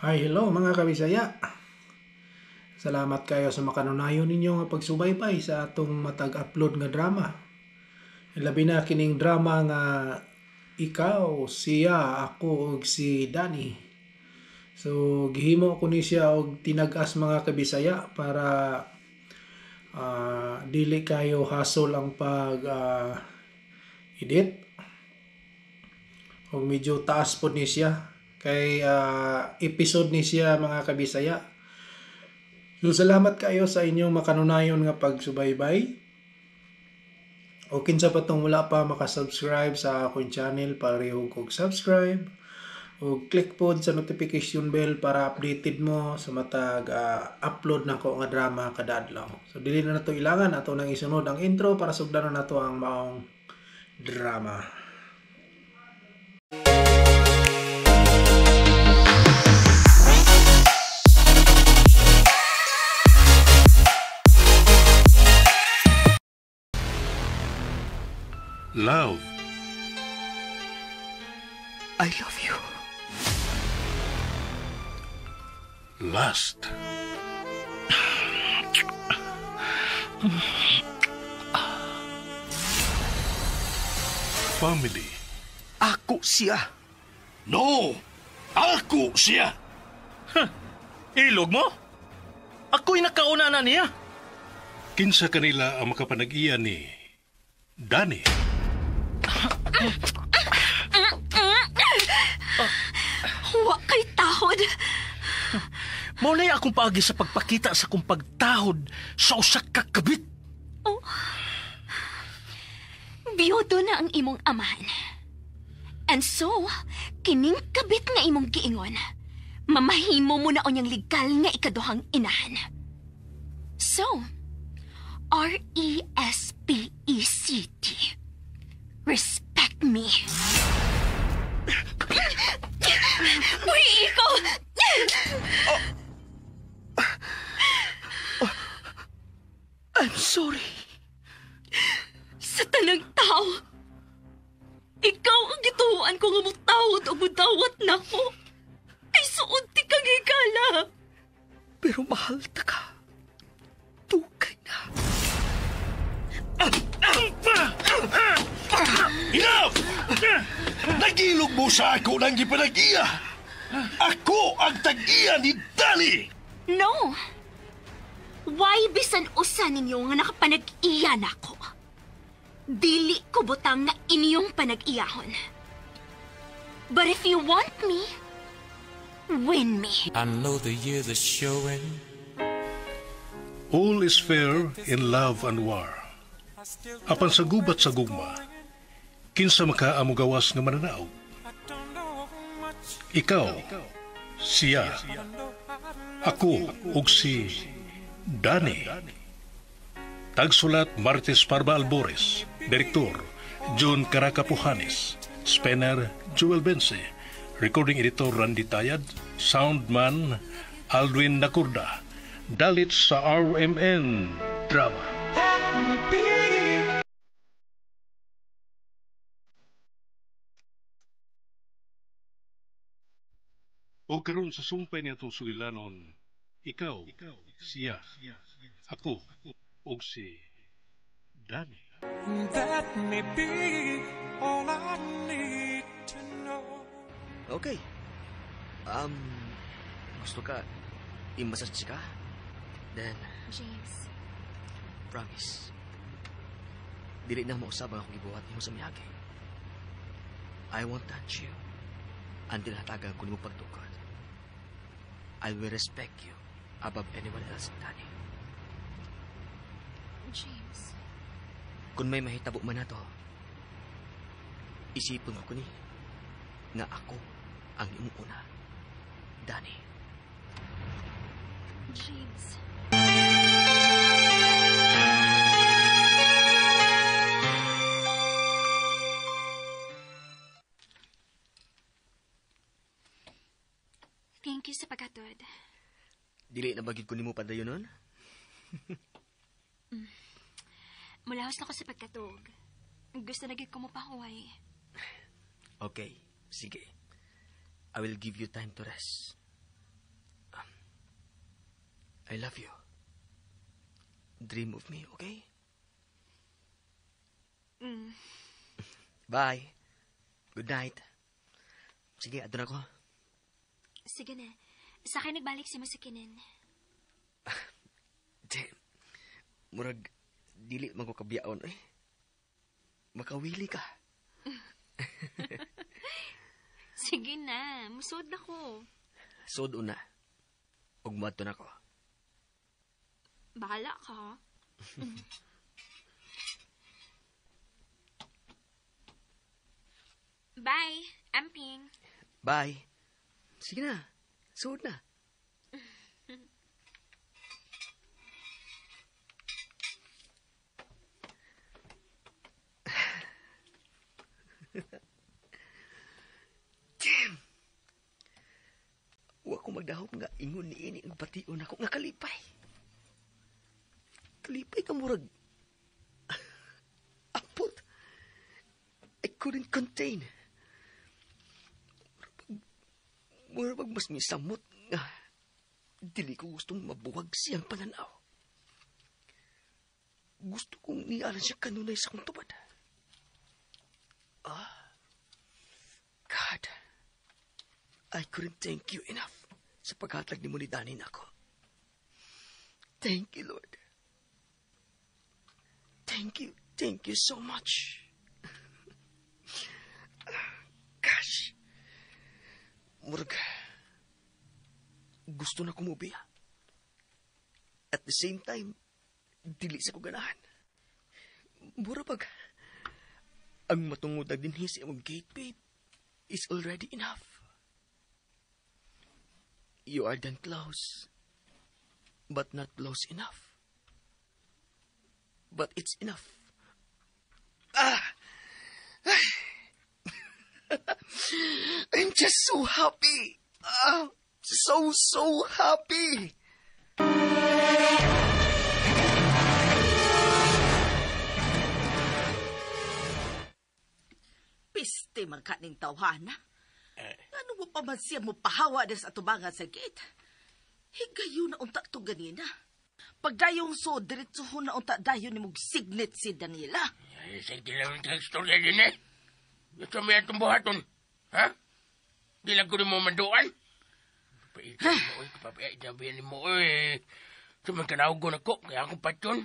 Hi, hello mga kabisaya. Salamat kayo sa makanunayon ninyo nga pagsubaybay sa atong matag upload nga drama. Labi na kining drama nga ikaw, siya, ako ug si Danny. So gihimo ko ni siya og tinag-as mga kabisaya para dili kayo hassle ang pag edit. Og medyo taas pod ni siya kay episode ni siya mga kabisaya. So salamat kayo sa inyong makanunayon nga pagsubaybay. O kinsa pa tong wala pa makasubscribe sa akong channel, pareho kog subscribe o click pod sa notification bell para updated mo sa matag upload nako nga drama kada adlaw. So dili na nato ilangan, ato nang isunod ang intro para sugdanon nato ang maong drama. Love. I love you. Lust. Family. Ako siya. No! Ako siya! Huh. Ilog mo? Ako'y nakauna na niya. Kinsa kanila ang makapanag-iya ni Danny? Wa kay tahod. Mao na akong paagi sa pagpakita sa akong pagtahod sa usa ka kabit. Oh. Biyudo na ang imong amahan. And so, kining kabit nga imong giingon, mamahimo mo na unyang legal nga ikaduhang inahan. So, R-E-S-P-E-C-T. Respect me. Uy, ikaw! Oh. I'm sorry. Sa tanang tao, ikaw ang gituan ko nga mutawad o mudawat na ko. Kay suod ti kang higala. Pero mahal ta ka. Tukay na. Enough! Nagilog mo sa ako ng gipanag-iya. Ako ang tag-iya ni Danny! No! Why bisan usa ninyo nga nakapanag-iya nako? Dili ko butang nga inyong panag-iyahon. But if you want me, win me. I know the years are showing. All is fair in love and war. Apan sa gubat sa gugma, kinsa makaamugawas nga mananaog? Ikaw, siya, ako ug si Danny. Tagsulat Martes Parba Albores, Direktor John Caracapujanes, Spenner Joel Bense, Recording Editor Randy Tayad, Soundman Aldwin Nakurda. Dalit sa RMN Drama. O karon sa sumpay niya itong sugilanon, ikaw, siya, ako, og si Danny. That may be all I need to know. Okay. Gusto ka i-massage ka? Then, James. Promise. Dili na mausab ang akong gibuhat nimo sa miyagi. I won't touch you until hatagan ko nimo pagtukod. I will respect you above anyone else, Danny. James. Kung may mahitabo man na to, isipon ko ni nga ako ang imong una, Danny. James. Thank you sa pagkatod. Dili na bagid ko nimo padayon nun? Mulahos na ko sa pagkatog. Gusto na gid ko mo pahuway. Okay, sige. I will give you time to rest. I love you. Dream of me, okay? Mm. Bye. Good night. Sige, adto na ko. Sige na. Sa akin nagbalik si Masakinin. Damn. Murag, dili man ko kabiyaon, eh. Makawili ka. Sige na. Musod na ko. Sod una. Ug moadto na ko. Bahala ka. Bye. Amping. Bye. Sige na. Sod na. Damn! Wa ko magdahom nga ingon ni ini ang bation ako nga kalipay. Kalipay ka murag. Apot. I couldn't contain. Murag mas misamot nga dili ko gustong mabuwag siyang pananaw. Gusto kong nialan siya kanunay sa akong tubad. Ah, God, I couldn't thank you enough sa paghatag ni mo ni Danny nako. Thank you, Lord. Thank you so much. Gosh, murag, gusto na kumubiya. At the same time, dili sa ko ganahan. Mura pag, ang matungod na dinhi sa imong gate, babe, is already enough. You are done close, but not close enough. But it's enough. Ah! I'm just so happy. Ah, so, so happy. Piste man ka ning tawhana. Ano mo pa man siya mo pahawa des atubangan sa gate? Higayon na unta to ganina. Pagdayong so, diretso na unta dayon ni mong signet si Daniela. Ay, sige lang ang istorya din eh. Gusto mo yan itong buhaton? Ha? Di lang ko rin mo manduan. Papaitan mo, oy. Papaitan mo, oy. Sumagkanawag ko, kaya akong patyon.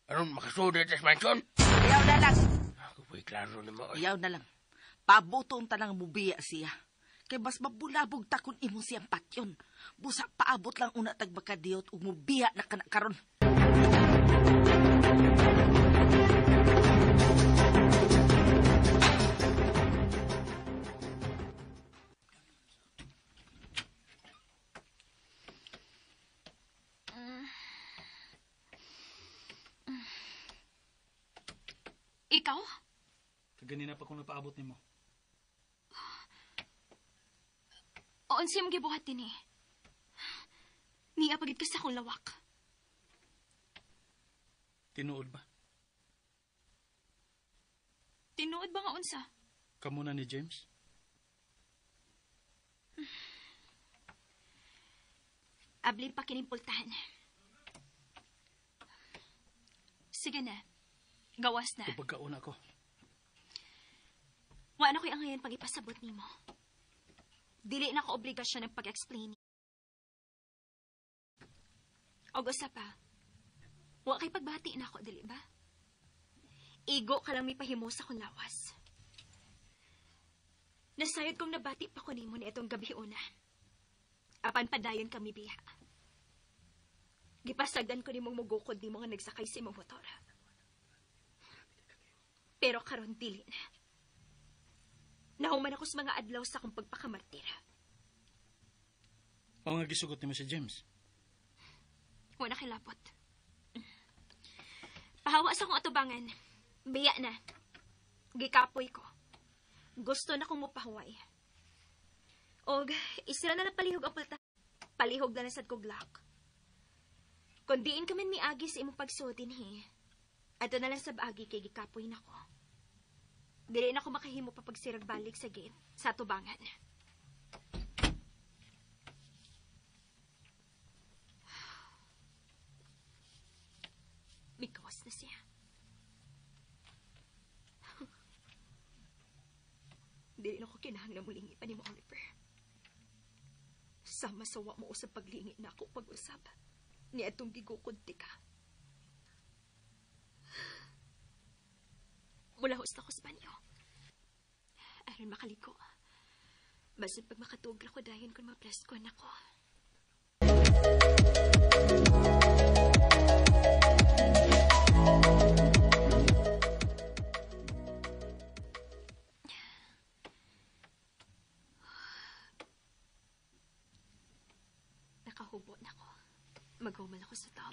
Aron makasuod na sa mansion. Ayaw na lang. Ako po'y klaro ni mo, oy. Ayaw na lang. Pabuton tanang mubiya siya. Kay mas mabulabog takon imo siyang patyon. Busa paabot lang una tag makadiyot ug mubiya na kana karon. Ikaw? Kaganina pa kong napaabot nimo. Oon siyang gibuhat din eh. Niya pagid ka sa akong lawak. Tinuod ba? Tinuod ba nga unsa? Kamu na ni James? Abli pa kinimpultahan. Sige na. Gawas na. Tupag kauna ko. Wa na ko'y angayan pag ipasabot nimo. Dili na ko obligasyon ang pag-explain. Og usa pa, wa kay pagbati na ako, dili ba? Igo ka lang may pahimo sa akong lawas. Nasayod kong nabati pa ko nimo ni itong gabi una. Apan padayon kami biya. Gipasagdan ko nimong mugukod nimo nga nagsakay sa imong motor. Pero karon dili na. Nahuman ako sa mga adlaw sa akong pagpakamartir. Mao nga gisugot nimo si James. Wala kilapot. Pahawa sa akong atubangan. Biya na. Gikapoy ko. Gusto na kong mupahuway. Og isira na lang palihog ang palta. Palihog na lang sad kog lock. Kung diin ka man miagi sa imong pagsuotin, he. Ato na lang sab agi kay gikapoy na ko. Dili na ko makahimo pa pagsirag balik sa gate sa atubangan. Dili na ko kinahanglan mulingi pa ni mo, Oliver. Sama sa wa mo usab paglingi na ako pag-usab. Ni atong gigukod ti ka. Mulahos na ko sa banyo. Aron makaligo. Basin pag makatuog ko dayon kung maplaskon ako. Nakahubo na ko. Maghumal ako sa top.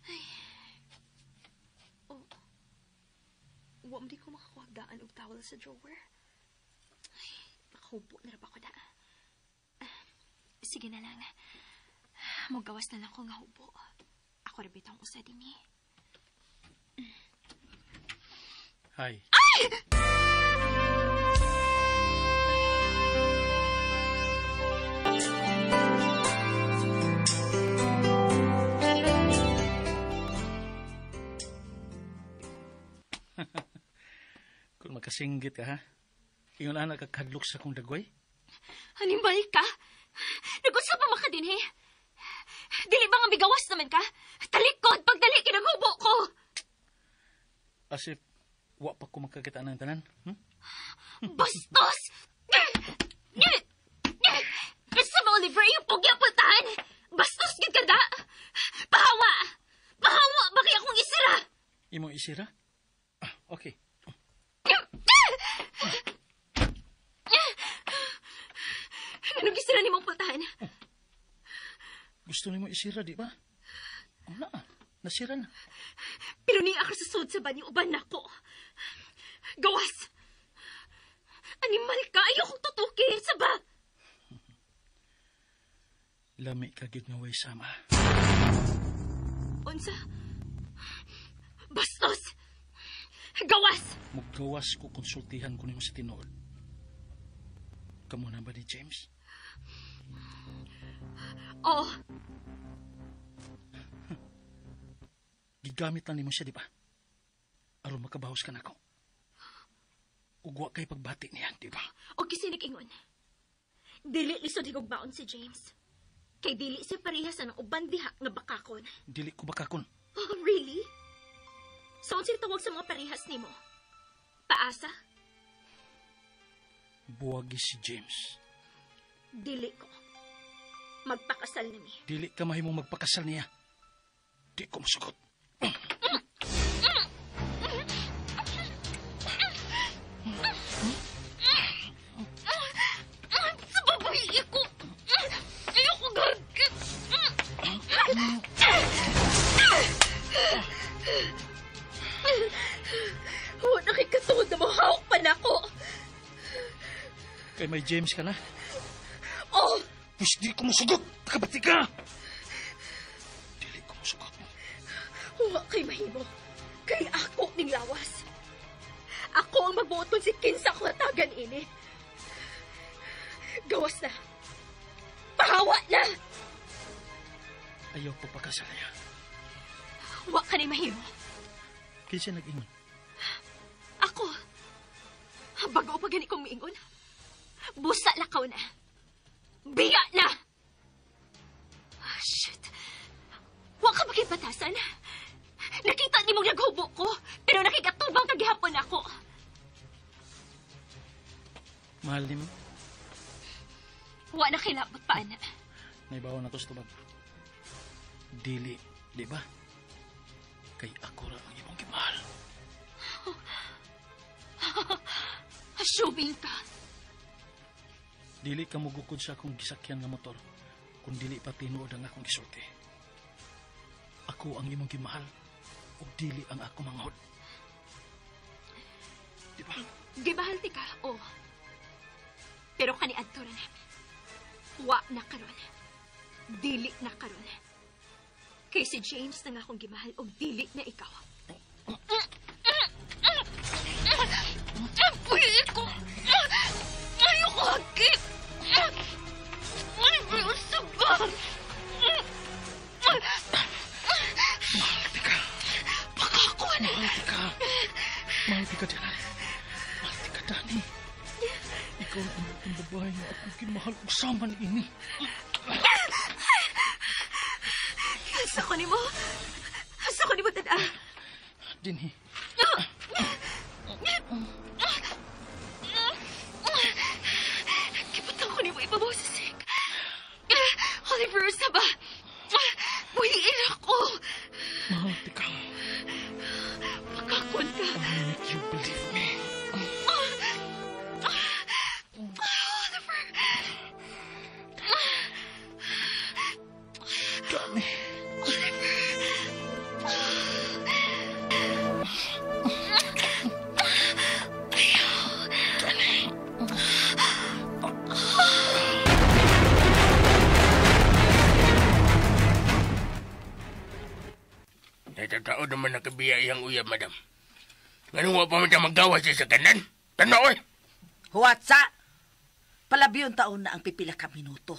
Ay. Oh. Wa man di ko makakuhagdaan og towel sa drawer. Ay, nakahubo na ra ba ko da. Sige na lang. Mugawas na lang ko nga hubo. Ako ra bitong usa dinhi. Hi. Ay! Kung makasinggit ka, ha? Ingon ana kakadlok sa kong dagway? Animal ka? Nag-usap pa makadinhi? Dili ba nga bigawas naman ka? Talikod! Pagdali, kinaghubo ko! As if, wa pa ko makakita ng tanan? Hmm? Bastos! Basta ba, Oliver, iyong pugyapultahan? Bastos gid ka da! Pahawa! Pahawa! Bakit akong isira? Imong isira? Ah, okay. Anong isira ni mong pultahan? Oh. Gusto ni mo isira, di ba? Oh, na. Nasira na. Pero ni ako sa sud sa banyo, uban nako. Gawas! Animal ka! Ayokong tutukin! Saba! Lami ka gid nga way sama. Unsa? Bastos! Gawas! Muggawas ko konsultihan ko nimo sa tinuod. Kamo na ba ni James? Oo. Gigamit lang nimo siya, di ba? Aron makabahos ka nako. Ugwa kay pagbati niya, di ba? O kisinig ingon. Dili lisod higugmaon si James. Kay dili siya parehas ang uban diha nga bakakon. Dili ko bakakon. Oh, really? So, unsay tawag sa mga parehas nimo? Paasa? Buwagi si James. Dili ko. Magpakasal nami. Dili ka mahimong magpakasal niya. Di ko masugot. Sa babae ko! Ayoko gagit! Huwag nakikatungod na mahawak pa na ako. Kay may James ka na? Oh! Pwes di ko musugot! Kabati ka! Dili ko musugot. Huwag kay mahimo. Kay ako ning lawas. Ako ang magbuot kung si Kinsa ko hatagan ini. Gawas na. Pahawa na! Ayaw ko pakasal niya. Huwag ka na mahimo. Kinsa nag-ingon? Ako. Bago pa gani kong miingon. Busa lakaw na. Biya na! Oh, shit. Huwag ka makipatasan. Nakita ni mong naghubo ko, pero nakikatubang kagihapon ako. Mahal ni mo? Huwag na kilabot pa, anak. Naibawan ako sa tubag. Dili, di ba? Kay ako ra ang imong gimahal. Assuming ka. Dili ka mugukod sa akong gisakyan nga motor kung dili pa tinuod ang akong gisulti. Ako ang imong gimahal ug dili ang ako manghod. Di ba? Gimahal ti ka, oo. Pero kaniadto ra na. Wa na karon. Dili na karon. Kay si James na nga akong gimahal ug dili na ikaw. Puyi ko! Ayoko hagit! Ay, usaba! Mahal ti ka. Baka ako na. Mahal ti ka. Mahal ti ka, Diana. Mahal babae nga akong gimahal ug sama ni ini. Asa ko nimo? Asa ko nimo tada? Dinhi. Kiputang ko nimo ibabaw sa sink. Oliver, saba. Buhiin ako. Mahal tika. Pakakon ka. I make you believe me. Oliver. Dani. Oliver. Natatao naman nakabiya iyang uyab, madam. Ganun wa pa man siya magawa siya sa kanan. Tanaw eh! Huwatsa! Palabi yung taon na ang pipila ka minuto.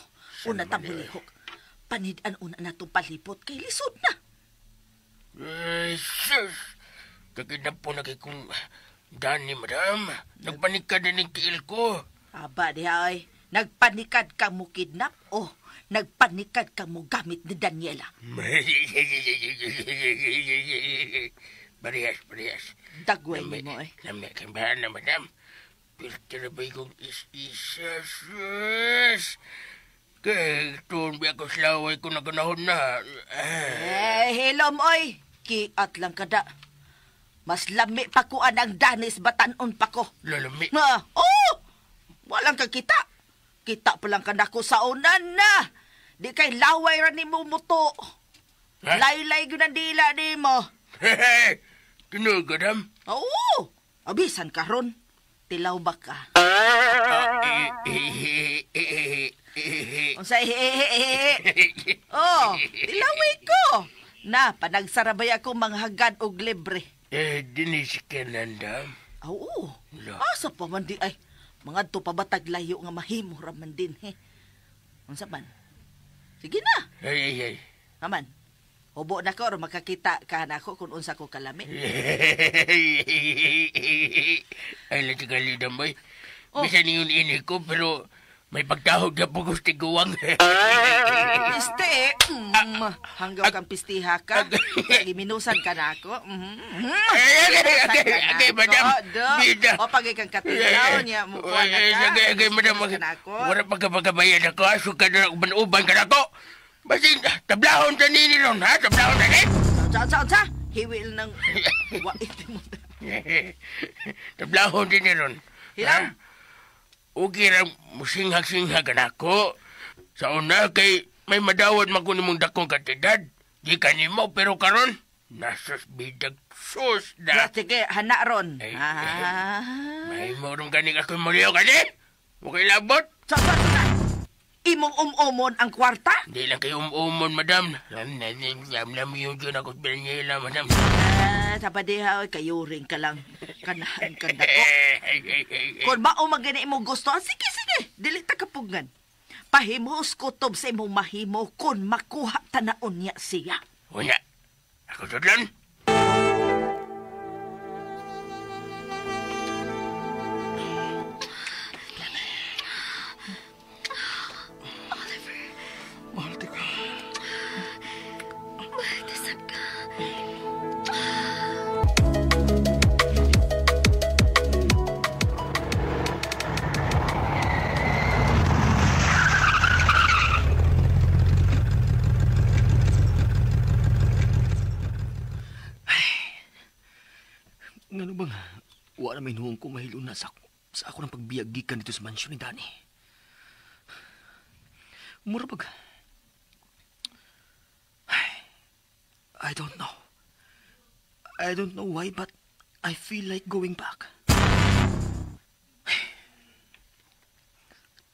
Una tamulihok. Panidan una na itong palipot kay lisod na. Sus! Kakinap po na kay kong Dani, madam. Nagpanikad na ng tiil ko. Aba, diha ay. Nagpanikad ka mo kidnap o nagpanikad ka mo gamit ni Daniela. Parehas, parehas. Dagway mo eh. Lami, kambahan na, madam. Pirta na ba'y kong is-isa, sus? Kaya, tuon ba ako slaway ko na ganahon na. Eh, hilom, oy. Kiat lang kada. Mas lami pa kuan ang Danis batanon pa ko. Lalami? Ah, oh! Walang kakita. Kita pa lang ka nako sa unan na. Di kay laway ra ni mo muto. Ha? Laylay gyud ang dila ni mo. Hehe! Tinuod ka, dam? Oo! Abisan karon. Tilaw ba ka? Unsa Oh, tilaway ko. Na, panagsarabay ako manghagad og libre. Eh, dinis ka nandam. Oo. Asa pa man di ay. Mga to pa ba taglayo nga mahimo ra man din he. Unsa man? Sige na. Ay, ay, ay. Aman. Hubo na ko or makakita ka na ako kung unsa ko kalami. Ay, latigali damay. Oh. Bisan yun ini ko, pero may pagtahod na po gusto guwang. Piste, hanggaw kang pistiha ka. Giminusan ka na ako. Okay, madam. O, pagay kang katilaw niya. Mukuha na ka. Okay, madam. Wala pagkapagkabayan ako. Aso ka na uban-uban ka na ako. Basin, tablahon sa nini ron, ha? Tablahon sa nini? Sa, sa, hiwil ng... Wait mo. Tablahon din ni ron. Hilang? Okay lang, musinghag-singhag na ako. Sa una, kay may madawat man ko nimong dakong kantidad. Di ka nimo, pero karon, nasos bidag sus na. Sige, hana ron. Ay, may morong ganing ako'y muliyo kani. Okay labot. Sa, sa, sa. Imong umumon ang kwarta? Di lang kayo umumon, madam. Lam yun dyan ako sa Daniela, madam. Sabadiha, kayo rin ka lang. Kanahan ka na ko. Kung maumag na imong gusto, sige, sige, dili ta kapugngan. Pahimos kutob sa imong mahimo kung makuha tanaon niya siya. Una, ako tudlan. Ngano bang wala may nuong ko mahiluna sa ako ng pagbiyagikan dito sa mansyon ni Danny. Mura bag... I don't know. I don't know why, but I feel like going back.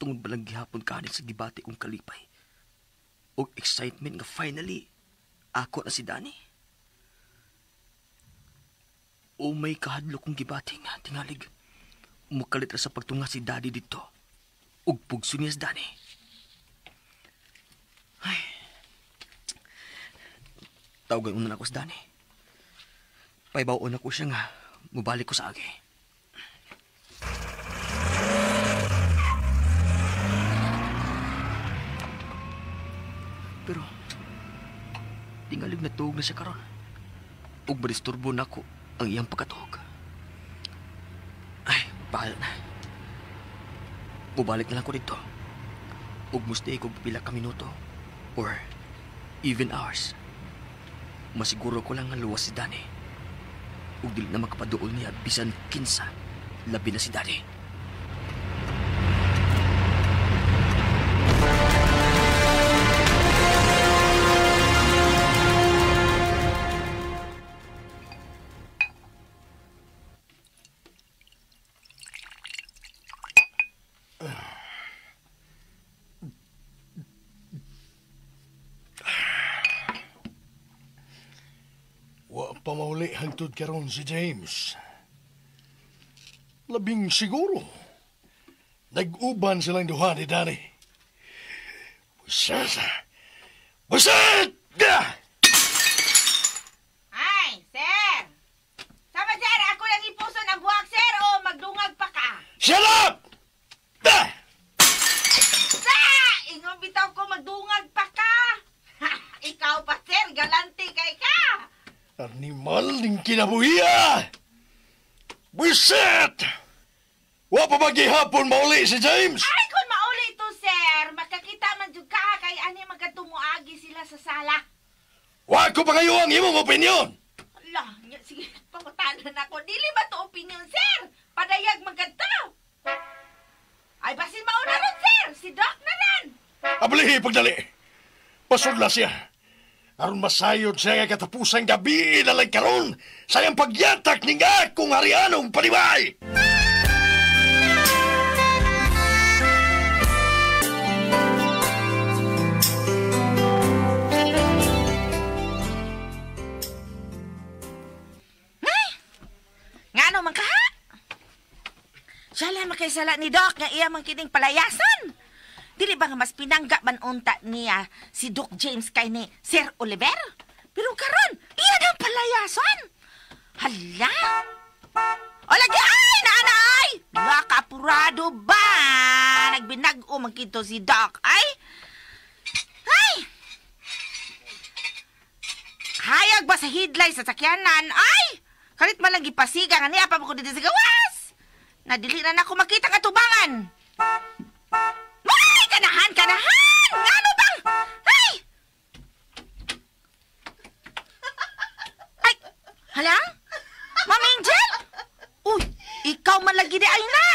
Tungod ba lang gihapon kanin sa gibati kong kalipay o excitement nga finally ako na si Danny. O may kahadlok kong gibati nga tingalig. Mukalit ra sa pagtunga si Daddy dito. Ug pugso niya si Danny. Ay. Tawagan una na ako si Danny. Paibaon ako siya nga mubalik ko sa agi. Pero tingalig natuog na siya karon. Ug madisturbo nako ang iyang pagkatuog. Ay, bahala na. Mubalik na lang ko dito. Ug mustay ko pila ka minuto or even hours. Masiguro ko lang nga luwas si Danny. Ug dili na makapaduol niya bisan kinsa, labi na si Danny. Wa pa mauli hangtod karon si James. Labing siguro. Nag-uban silang duha ni Danny. Buset! Buset! Ay, sir! Sama, sir! Ako lang ipuso ng buwak, sir! O magdungag pa ka! Shut up! Sa! Ingon bitaw ko magdungag pa ka! Ikaw pa, sir! Galante kay ka! Animal ning kinabuhiya! Buset! Wa pa ba gihapon mauli si James? Ay, kung mauli ito, sir, makakita man jud ka kay ani magkatumuagi sila sa sala. Wa ko pa kayo ang imong opinion! Ala, sige, pangutanan ako. Dili ba to opinion, sir? Padayag magkadto. Ay, basin mauna ron, sir! Si Doc na nan! Ablihi, pagdali! Pasudla siya. Aron masayod siya nga katapusang gabi na lang karon sa iyang pagyatak ni nga kung harianong panibay! Ay! Ngano man kaha? Siya lang makaisala ni Doc nga iya man kining palayasan. Dili ba nga mas pinangga man unta niya si Doc James kay ni Sir Oliver? Pero karon, iya nang palayasan. Hala! O lagi, ay! Naana, ay! Nakapurado ba? Nagbinag-o man kito si Doc, ay! Ay! Hayag ba sa hidlay sa sakyanan, ay! Kalit man lang gipasiga nga niya pa ko dito sa gawas! Nadili na nako makita katubangan! Ay! Kanahan! Kanahan! Ngano bang? Ay! Ay! Hala? Ma'am Angel? Uy! Ikaw man lagi di ay na!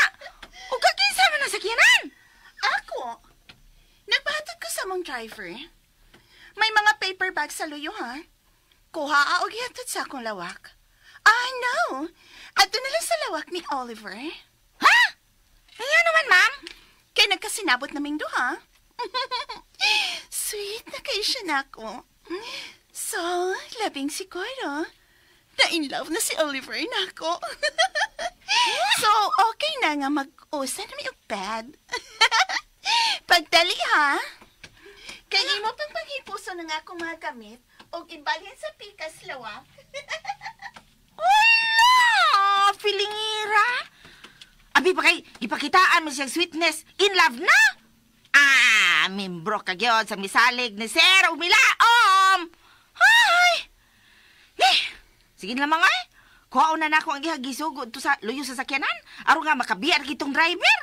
O kakinsa man ang sakyanan? Ako? Nagpahatod ko sa mong driver. May mga paper bag sa luyo, ha? Kuha og ihatod sa akong lawak. Ah, no! Ato na lang sa lawak ni Oliver. Ha? Kaya naman, ma'am? Kaya nagkasinabot naming duha. Sweet na kayo siya na ako. So, labing siguro. Na-in love na si Oliver na ako. So, okay na nga mag-usa na may bed. Pagdali, ha? Kaya imo pang panghipuso na nga akong mga gamit o ibalhin sa pikas lawak. Wala! Feelingira! Abi pa kay, gipakitaan mo siyang sweetness. In love na? Ah, membro ka gyud sa misalig ni Sir Umilaom! Ay! Eh, sige na mga eh. Kuhaon na nako ang gihagisugod to sa luyo sa sakyanan. Aron nga makabiyar kitong driver.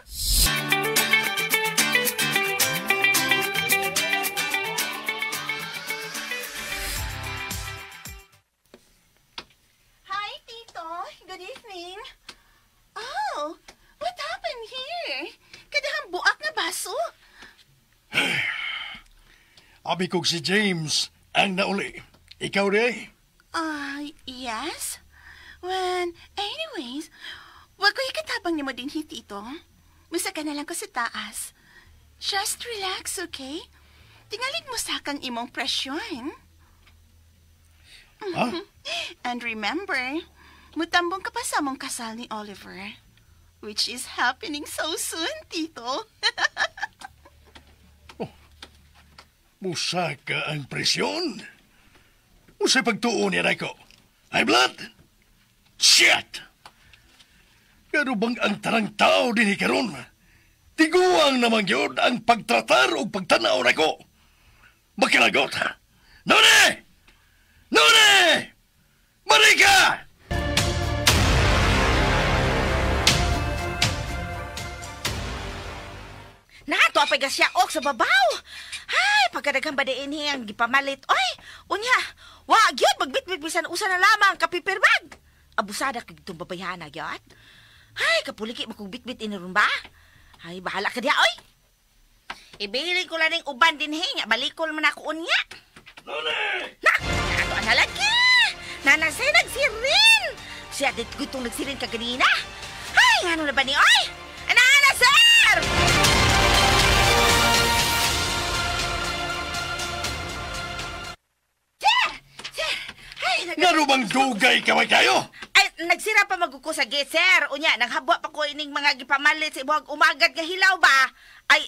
Hi, Tito. Good evening. Oh, what happened here? Kadahang buak na baso. Abi kog si James ang nauli. Ikaw rin? Yes. Well, anyways, wag ko ikatabang nimo din hi, Tito. Musa ka na lang ko sa taas. Just relax, okay? Tingalig mo sa kang imong presyon. Huh? And remember, mutambong ka pa sa among kasal ni Oliver. Which is happening so soon, Tito. Oh, musaka ang presyon. Usay pagtuon niya ko. High blood? Shit! Pero bang ang tarang tao din karon? Tiguang naman yun ang pagtratar o pagtanaw nako. Makalagot. Noni! Noni! Marika! Nato apay gasyaok sa babaw. Ay, pagkadaghan ba diin ang gipamalit. Oy, unya, wa gyud magbitbit bisan usa na lamang ka paper bag. Abusada kag itong babayhana gyud. Ay, kapuliki makugbitbit ini ron ba? Ay, bahala ka diha, oy. Ibili ko lang ning uban dinhi nya, balikol man ako unya. Noni! Na, ato ang lagi. Nanasay nagsirin. Siya dit ko itong nagsirin kaganina. Ay, ngano na ba ni oy? Ana, sir! Ngano bang dugay ka kayo? Ay, nagsira pa maguko sa gate, sir. Unya, naghabwa pa ko ining mga gipamalit sa ibuhag umagat nga hilaw ba? Ay,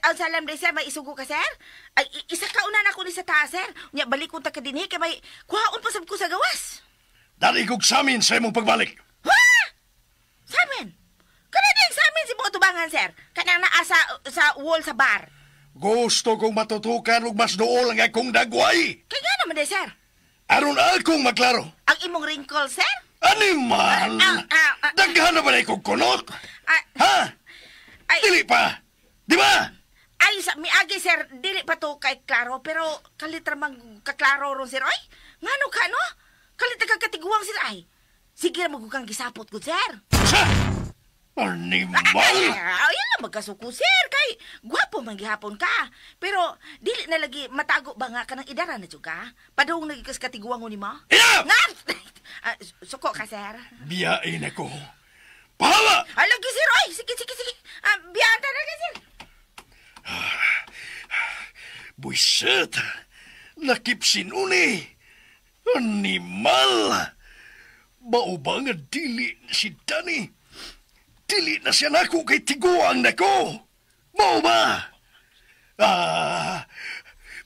ang salam din, sir, may isugo ka, sir? Ay, isa ka una na ako ni sa taas, sir. Unya, balik kong ta ka dinhi, kay may kuhaon pa sab ko sa gawas. Dali kog samin sa imong pagbalik. Ha? Samin? Kana din samin si buong tubangan, sir. Kanang naa sa wall sa bar. Gusto kong matutukan og mas duol ang akong dagway. Kaya nga naman din, sir. Aron akong maklaro. Ang imong wrinkle, sir? Animal! Daghan na ba na ikong kunot? Ha? Ay, dili pa! Di ba? Ay, sa, miagi, sir, dili pa to kay klaro, pero kalit ramang kaklaro ron, sir. Ay, ngano ka, no? Kalit ka katiguang, sir, ay. Sige na magukang gisapot ko, sir. Sa? Animal! Ay, lang magkasuko, sir. Kay, gwapo man gihapon ka. Pero, dili na lagi matago ba nga ka ng idara na juga? Padung nagikas katiguang ni ma? Enough! Suko ka, sir. Biyain ako. Pahala! Ay, lagi, sir. Ay, sige, sige, sige. Biyaan ta na ka, sir. Buisit! Lakip sinuni! Animal! Mao ba nga dili si Danny? Dili na siya nako kay tiguang nako. Mao ba? Ah,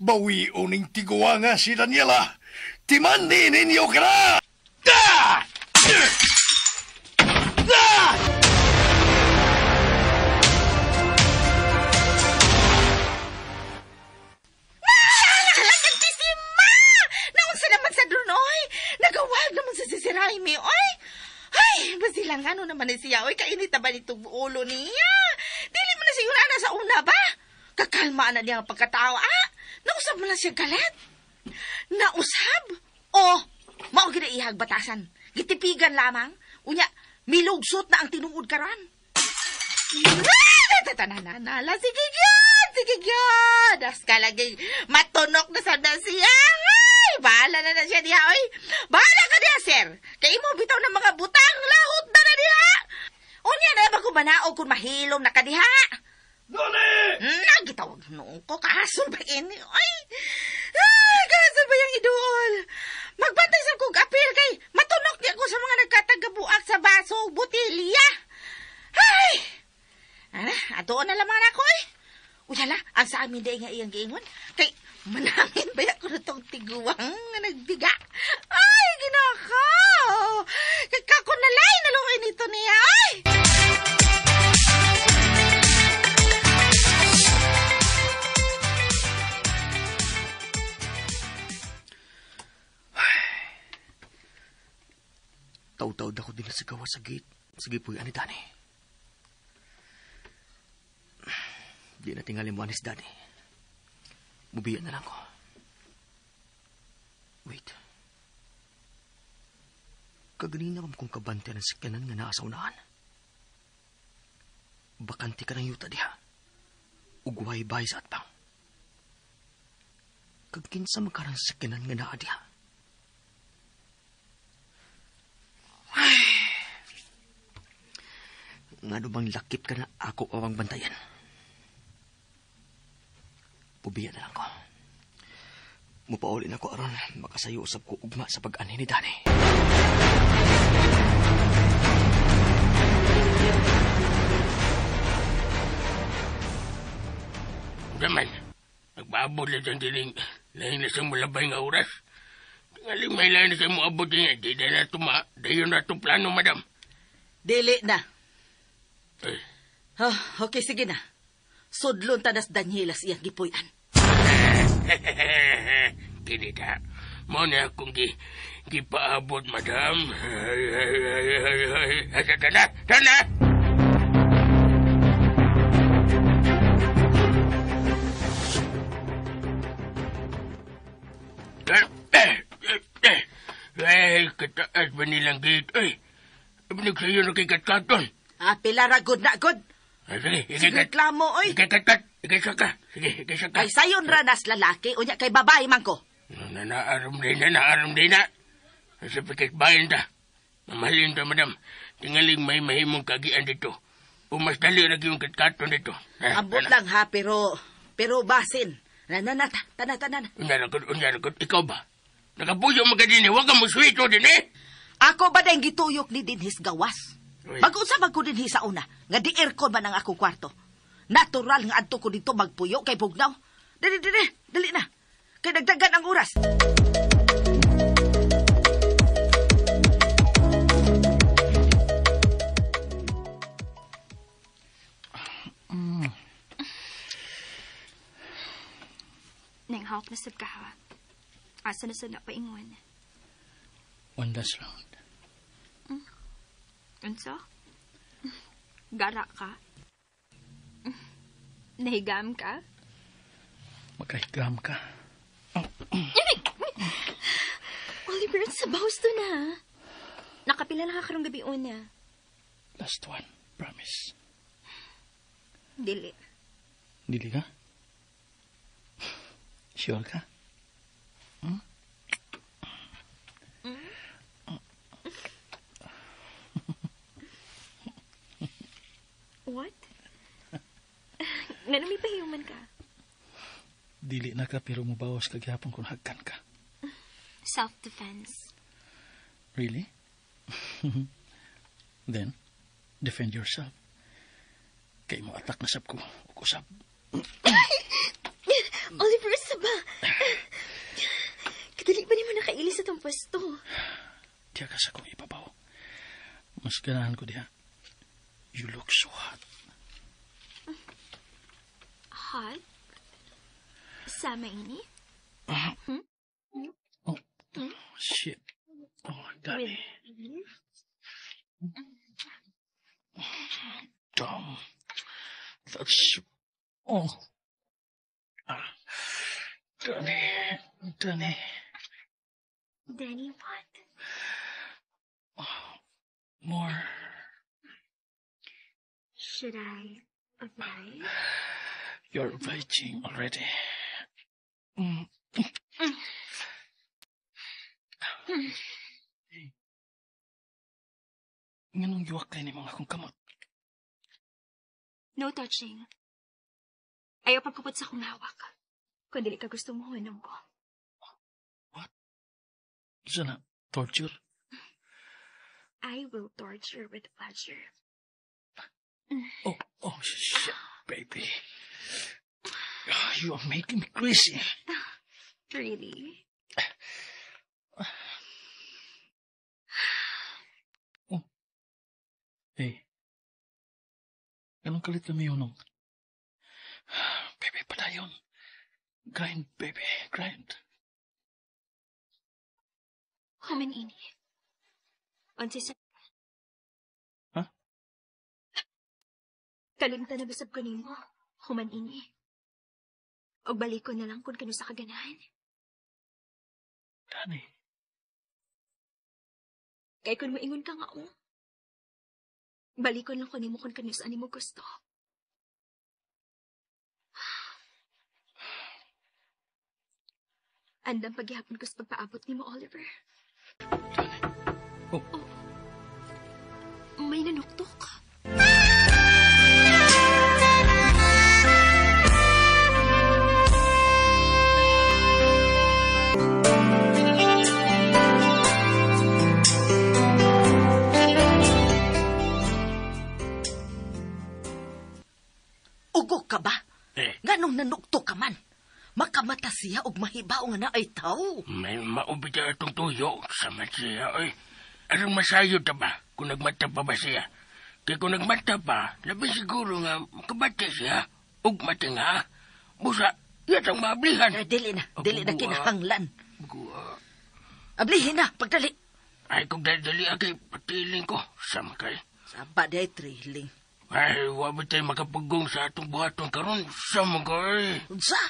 bawion ning tiguang nga si Daniela. Timandi ninyo ka na! Ah! Ah! Nakalagay si Ma! Naunsa naman sa drunoy! Nagawag naman sa si Raimi, oy! Ay, basilang ano naman ni siya. Oy, kainit na ba nitong ulo niya? Dili mo na siya ana sa una ba? Kakalma na niya ang pagkatao, ah? Nausab mo lang siya galit. Nausab? O, mao gina ihag batasan. Gitipigan lamang. Unya, milugsot na ang tinuod karon. Tatananala, sige gyud, sige gyud. As kalagay, matunok na sa siya. Ay, bahala na na siya diha, oy. Bahala ka diha, sir. Kay imo bitaw ng mga butang, lahot na na diha. Unya na ba ko manaog kung mahilom na ka diha? Noni! Nagitawag noon ko, kaasol ba ini? Ay, ay, kaasol ba yung iduol? Magbantay sa kong apil kay matunok niya ko sa mga nagkatagabuak sa baso, butilya. Ay! Ana, atoon na lamang ako eh. Uyala, ang sa amin day nga iyang giingon. Kay, manangin ba ako na itong tiguang nga nagbiga? Ay, ginako! Kay kako nalay, naluoy nito niya. Ay! Taw-taw ako din sa gawa sa gate. Sige po, ani Danny. Di na tingali mo anis, Danny. Mubiya na lang ko. Wait. Kaganina pa kong kabante ng sakyanan nga naa sa unahan. Bakante ka ng yuta diha. Ugway bay sa atbang. Kagkinsa magkarang sakyanan nga naa diha. Ay. Ngano bang lakip ka na ako awang bantayan? Pubiya na lang ko. Mupaulin ako aron makasayo usab ko ugma sa pag-anhi ni Danny. Daman, nagbaabot lang siyang diling lain na siyang malabay nga oras. Tingaling may lain na siyang muabot niya. Di na na dayon na itong plano, madam. Dili na. Eh. Oh, okay, sige na. Sudlon tanas Danielas iyang gipuy-an. Kini ta. Mo na akong gipaabot, madam. Tana, tana! Ay, kataas ba nilang gate? Ay, nagsayo na kay Katkaton. Ah, pila ra good na good. Ay, sige, Sige, reklamo, oy. Ikay-kat-kat, ikay-saka. Sige, ikay-saka. Kay sayon ranas lalaki, unya kay babae man ko. Nanaaram din na, naaram din na. Sa pikit bayan ta. Mamahalin ta, madam. Tingaling may mahimong kagian dito. O mas dali na yung Katkaton dito. Ambot lang ha, pero basin. Na, tana, tana. Unya ra gud, ikaw ba? Nakapuyo mo ka din eh. Huwag ka mo swito din eh. Ako ba na yung gituyok ni Dinhis gawas? Mag-usap ako dinhi sa una, nga di aircon man ang akong kwarto. Natural nga adto ko dito magpuyo kay bugnaw. Dali, dali, dali na. Kay nagdagan ang oras. Nanghawak na sab ka ha. Asa na sa napaingon? One last round. Unsa? Gara ka? Nahigam ka? Magkahigam ka. Oliver, sa bawas to na. Nakapila na ka karong gabi una. Last one, promise. Dili. Dili ka? Sure ka? Hmm? What? Nga may pahiuman ka? Dili na ka pero mubawas ka gyapon kung hagkan ka. Self-defense. Really? Then, defend yourself. Kay mo attack na sab ko. Ug usab. Oliver, saba! Kadali ba nimo nakailis sa itong pwesto? Diya ka sa kong ibabaw. Mas ganahan ko diha. You look so hot. Hot? Sama ini? Hmm? Oh, shit. Oh, Danny. Dumb. That's... Oh. Danny. Danny. Danny, what? Oh, more. Should I oblige? You're obliging already. Hey. Nganong yuwak kayo ni mga akong kamot? No touching. Ayaw pagkupot sa akong hawak. Kung dili ka gusto mo, hunong ko. What? Sana, torture? I will torture with pleasure. Oh, shit, baby. You are making me crazy. Really? Oh. Hey. Anong kalit na may hunong? Baby, padayon. Grind, baby, grind. Human ini. Unsa sa... Huh? Kalimtan na basab ko nimo. Human ini. Og balik ko na lang kung kano sa kaganahan. Danny. Kay kung maingon ka nga, oh. Balikon lang ko nimo kung kano sa animo gusto. Andang paghihapon ko sa pagpaabot nimo, Oliver. Danny. Oh. Oh. May nanuktok. Ugok ka ba? Eh. Nganong nanuktok ka man? Makamata siya og mahibaw nga na ay tao. May maubit na itong tuyo. Sama siya, oy. Anong masayod ta ba kung nagmata pa ba siya? Kaya kung nagmata pa, labi siguro nga makabati siya og matinga. Busa, Yatang maablihan. Eh, dili na. Dili na kinahanglan. Ablihin na, pagdali. Ay, kung dali akay patiling ko. Sama kay. Saba di ay trailing. Ay, wa ba tayo makapagong sa atong buhaton karon? Sama kay. Unsa?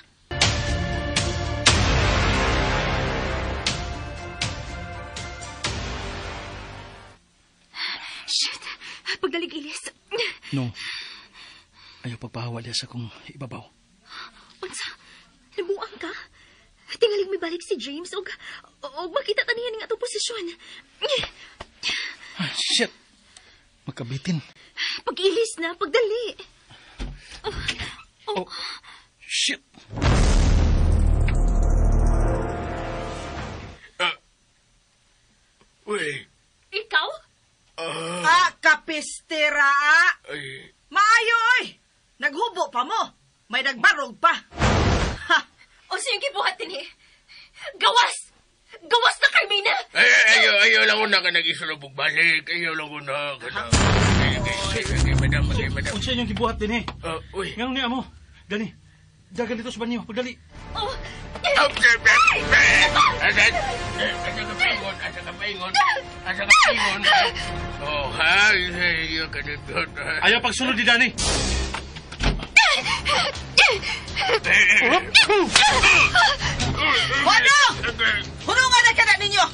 Shit! Pagdalig, Ilis. No. Ayaw pagpahawa diya sa kong ibabaw. Unsa? Nabuang ka? Tingalig may balik si James og makita ta niya ning atong posisyon. Ah, shit! Magkabitin. Pag-ilis na, pagdali. Oh. Shit! Uy. Ikaw? Kapistira, Ay. Maayo, oy! Naghubo pa mo. May nagbarog pa. Ha! O siyang gibuhat din eh. Gawas! Gawas na, Carmina! Ay, ayaw lang ko na ka nag-isulubog balik. Ayaw lang ko na. Madam, madam. Unsa inyong gibuhat din eh? Uy. Ngano niya mo? Dani, dagan dito sa banyo. Pagdali. Oh. Asa ka paingon? Asa ka paingon? Oh, ha? Ayaw pagsunod ni Danny. Wano! Hunungan na ka na ninyo!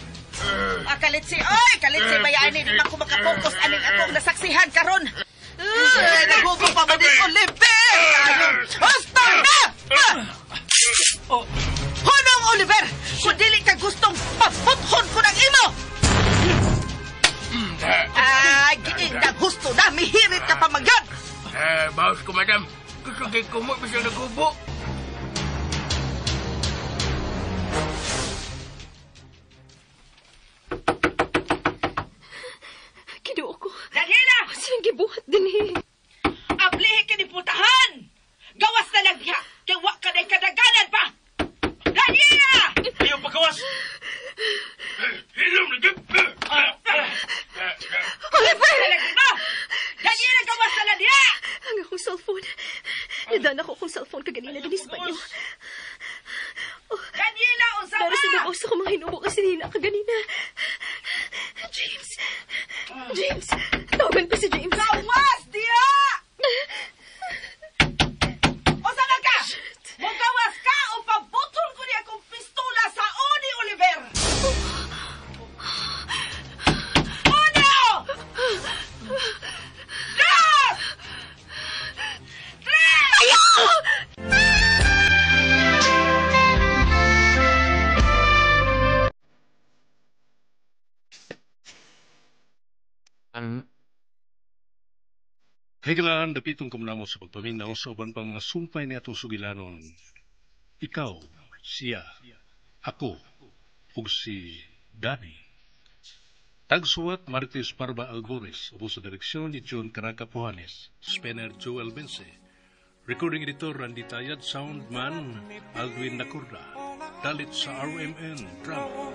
Kalitsi, oy! Kalitsi, bayaan ni di ko makapokus aning akong nasaksihan karon. Naghubo pa man din Oliver! Husto na! Hunong, Oliver! Kung dili ka gustong paputhon ko ng imo! Ay, giing na gusto na! Mihirit ka pa magyod! Bawas ko, madam. Gusto kay kumo, bisang naghubo. Kinuo ko. Daniela! Silang gibuhat din eh. Ablihi ka ni putahan! Gawas na lang diha! Kaya wa ka na kadaganan pa! Daniela! Ayaw paggawas! Hilom na dyan! Oliver! Daniela, gawas na lang diha! Ang akong cellphone. Nadala ko akong cellphone kaganina din sa banyo. Daniela, unsa ba? Para sa babaw sa mga hinubo kasi nila kaganina. James! James! Tawagan ko si James. Gawas diha! Unsa man ka? Mugawas ka o pabutol ko niya akong pistola sa oni, Oliver! Uno! Dos! Tres! Ayaw! Higalaan, dapitong kamunamo sa pagpaminaw sa uban pang mga sumpay ni atong sugilanon. Ikaw, siya, ako, ug si Danny. Tagsuwat Martis Parba Algores, ubos sa direksyon ni John Caraca Puhanes, Spencer Joel Bense, Recording Editor Randy Tayad, Soundman Aldwin Nakurda, Dalit sa RMN Drama.